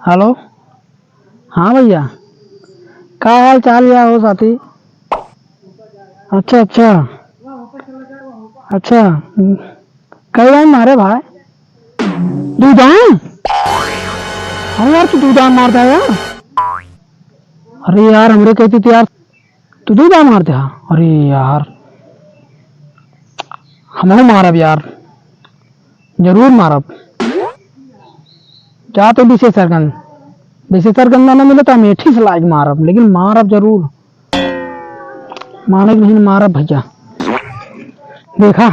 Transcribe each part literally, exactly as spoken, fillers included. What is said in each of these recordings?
हेलो, हाँ भइया, का हाल चाल या हो साथी? अच्छा, अच्छा, अच्छा, कई दाम मारे भाई? दू दाम? अरे यार, तू दू दाम मार द्या यार। अरे यार, हमरे कहती थी यार, तू दू दाम मार द्या। अरे यार, हमहू मारब यार, जरूर मारब। जा तो विशेषरगंज, विशेषरगंज ना मिले तो अमेठी से लाइके मारब, लेकिन मारब जरूर। माने के नहीं मारब भइया। देखा,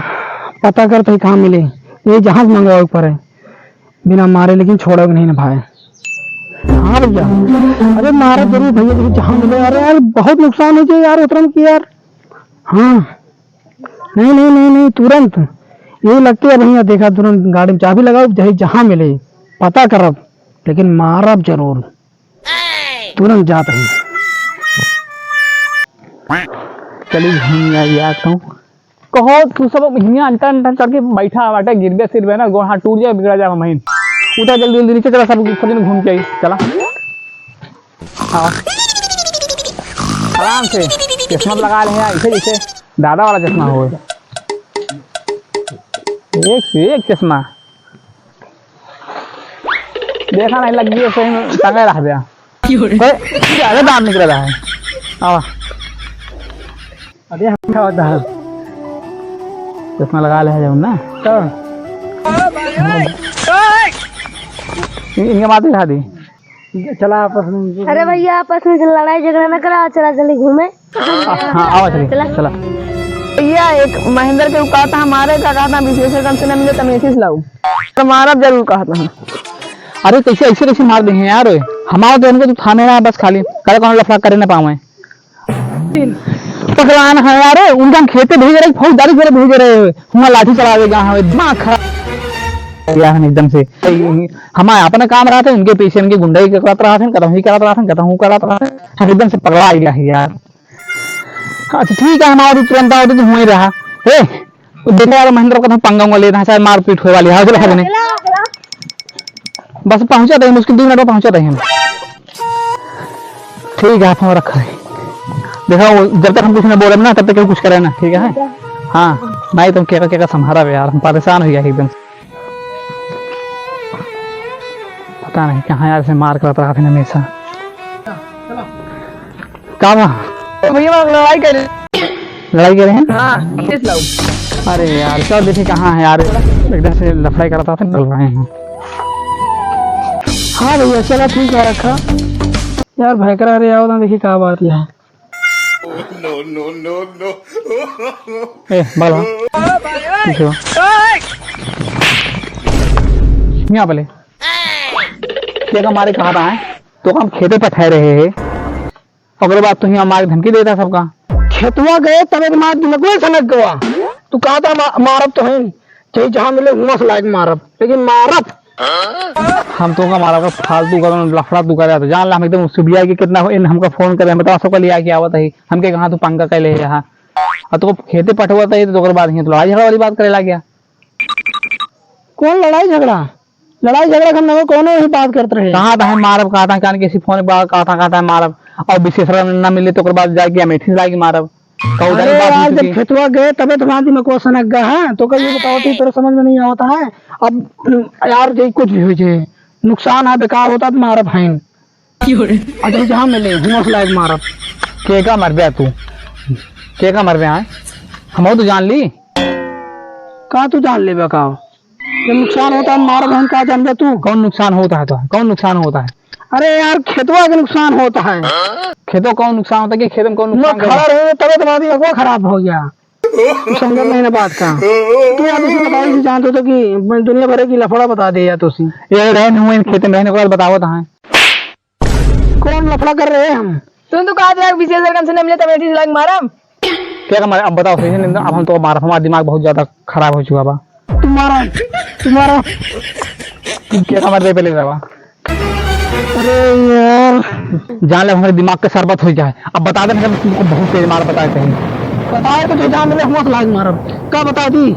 पता करत ही कहाँ मिले, ये जहाज मंगवावे के पड़े, बिना मारे लेकिन छोड़े के नहीं ना भाई। हाँ भइया, अरे मारब जरूर भइया, लेकिन जहाँ मिले। अरे यार, बहुत नुकसान हो जाए यार, उतरन की यार। हाँ, नहीं, नहीं, नहीं, नहीं, तुरंत। ये लगते है भइया, देखा, तुरंत गाड़ी में चाबी लगाओ, चाहे जहाँ मिले, पता करब, लेकिन मारब जरूर। तुरंत जात ही। चली भइया, यार, तू कहो, तू सब हियाँ अंटा अंटा चढ़ के बैठा बाटे, गिरबे सिरबे ना, गोड़ हाथ टूट जाए, बिगड़ा जाए महीन। उतर जल्दी जल्दी नीचे, चला, सब, सब जन घूम के आई, चला। हाँ। आराम से। चश्मा लगा ले हैं, ऐसे जैसे दादा वाला चश्मा हो। एक से एक चश्मा। देखा नहीं, लग गई, सही में टंगा रह गया। क्यों रे? ए, अरे दाम निकल रहा है। आवा। अरे हम क्या होता है? चश्मा लगा ले हैं जब ना। तो इन-, इनके माथे उठा दी। चला आपस में। अरे भइया, आपस में लड़ाई झगड़ा ना करा, चला चली घूमे। हाँ, आवा चली, चला। चला। भइया, एक महेंद्र के कहत है मारे का, कहत है विशेषरगंज से ना मिले तो अमेठी से लाओ। तो मारब जरूर कहत है। अरे कैसे, ऐसे कैसे मार देहे यार? हमारा तो उनको तो थाने ना बस खाली, करे कौन लफड़ा करे ना पावे। पकड़ान है यार, उनका हम खेते भेज रहे, फौजदारी करे भेज रहे, हुआँ लाठी चलावे गया है, दिमाग खराब हो गया है एकदम से। हमारे अपना काम रहत है, उनके पीछे उनकी गुंडई करत रहत है, कतहूँ करत रहत है, कतहूँ करत रहत है, हम एकदम से पगला गया है यार। अच्छा ठीक है, हमारा भी तुरंत आओ तो हुआँ ही रहा। ए, देखा यार, महेंद्र को तो पंगा उंगा लेत है, शायद मारपीट होए वाली है। चला, चला। बस पहुँचा दे, मुश्किल दो मिनट में पहुँचा दे हम। ठीक है, आप हम रख रहे। देखा, वो जब तक हम कुछ ना बोले ना, तब तक केहू कुछ करे ना, ठीक है? हाँ, नहीं तुम केका, केका संभारा बे यार, हम परेशान हो गया एकदम। पता नहीं कहाँ यार से मार करत रहत है हमेशा। का बा? भइया, हम लड़ाई कर रहे हैं। लड़ाई कर रहे हैं? हाँ, किस लाऊ? अरे यार, चल देखी कहाँ है यार, एकदम से लफड़ाई करत रहत है, निकल रहे हैं। हाँ भइया, चला ठीक है, रखा। यार भयकरा, अरे आओ ना, देखी का बात है। No, no, no, no। ए, बगल हाँ। पीछे हो। यहाँ पहले। केका मारे कहत है? तो हम खेते पर ठहरे हैं। ओकरे बाद तू हियाँ मारे धमकी देता सबका। खेतवा गए तबे तो मार दिमाग में सनक गवा। तू कहत है मा-, मारब तो है, चाहे जहाँ मिले हुआँ से लाइके मारब, लेकिन मारब। हम तोका मारब, फालतू का लफड़ा तू करे तो जान ला, हम एकदम सुबिया के कितना हो, इन हमका फोन करे, हम बतावा सबका लिया के आवत है, हमके कहाँ तू पंगा कैले है यहाँ। और तो खेते पटवत है तो ओकर बाद हियाँ तो लड़ाई झगड़ा वाली बात करे लाग गया। कौन लड़ाई झगड़ा? लड़ाई झगड़ा के हम नवे कौनो ही बात करत रहे। कहाँ था हम मारब, कहाँ था कान के फोन पर, कहाँ था, कहाँ था मारब। और विशेषरा ना मिले तो ओकर बाद जाके अमेठी से लाइके मारब। कहू अरे जाने बात यार, नहीं जब चुकी। खेतवा गए तबे तो वहाँ दिमाग को सनक गया है, तो कल ये बताओ तो तेरे समझ में नहीं आता है। अब यार, जे कुछ भी हो जाए, नुकसान है, बेकार होता तो मारब हैं। अच्छा, जहाँ मिले, हुआँ से लाइके मारब। केका मरबे तू? केका मरबे आए? हम तो जान ली। का तू जान लेबे का? जब नुकसान होता है, मारब हम, का जानबे तू? कौन नुकसान होता है तो? कौन नुकसान होता है? अरे यार, खेतवा के नुकसान होता है। खेतवा कौन नुकसान होता है कि खेत में कौन नुकसान कर खड़ा रहे, तबे तुम्हारा दिमाग खराब हो गया। तू समझ नहीं ना बात का। तू यार उसे बताओ, इसे जानते हो तो कि मैं दुनिया भर की लफड़ा बता दे यार तुसी। ये रहे नहीं हुए, खेत में रहने के बाद बतावत हैं। कौन लफड़ा कर रहे हैं हम? तुम तो कहा था विशेष रकम से नहीं मिले तो अमेठी से लाइके मारम। केका मारे, अब बताओ सही से, अब हम तो मारब, हमारा दिमाग बहुत ज्यादा खराब हो चुका बा। तुम्हारा, तुम्हारा। केका मारे पहले जावा। अरे यार। जान ले हमारे दिमाग का शरबत हो जाए। अब बता दे, मतलब तुमको बहुत तेज मार बताए कहीं। बताए तो जो जान ले, हुआँ से लाइके मारब। का बता दी?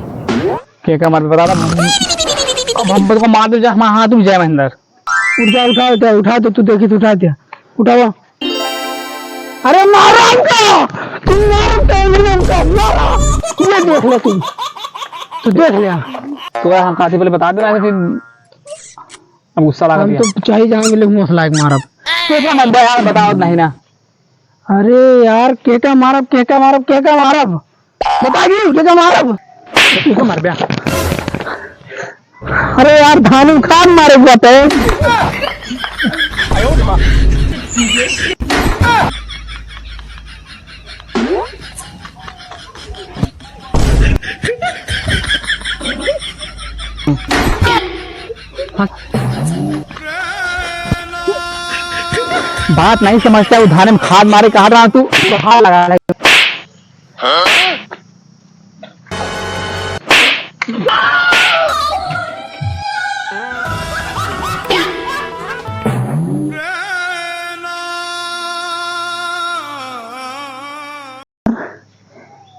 केका मारे बता दे। अब हम तुमको मार दो, जा, हमारा हाथ में जय महेंद्र। उठ जा, उठा दे, उठा दे, तू देखी, तू उठा दे, उठावा। अरे मारो हमका, तू मारो हमका, मारो हमका, मारो। ये देख ले तू, तू देख ले। तोरा हम काथी पहले बता देना, फिर अब गुस्सा लागत हम है। तो चाहे जहाँ मिले, हुआ से लायक मारब। कैसे मत बा यार, बताओ नहीं ना। अरे यार, केका मारब, केका मारब, केका मारब? बता दी, केका मारब? केका मारबे? अरे यार, धान में खाद मारे के बाटे। बात नहीं समझता, वो धान में खाद मारे कहा रहा तू, तो हाथ लगा ले।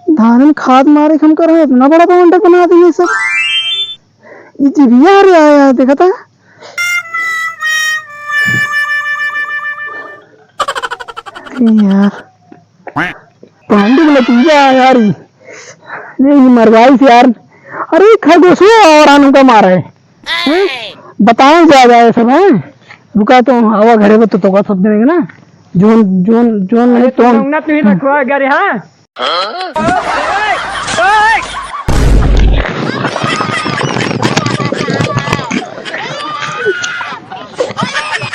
धान में खाद मारे के हम करब, इतना बड़ा बवंडर बना दिए सब। ये जीविया रे आया है, देखा था? अरे यार, पांडू बोला तू जा यार, ये, ये मरवाई से यार। अरे खरगोशो और आनू का मारा है। हैं? बताओ जा जाए सब, हैं? रुका तो आवा घरे पर तो, तो का सब देंगे ना। जोन, जोन, जोन नहीं अरे तो तुम ना तू ही रखवा घर, हाँ?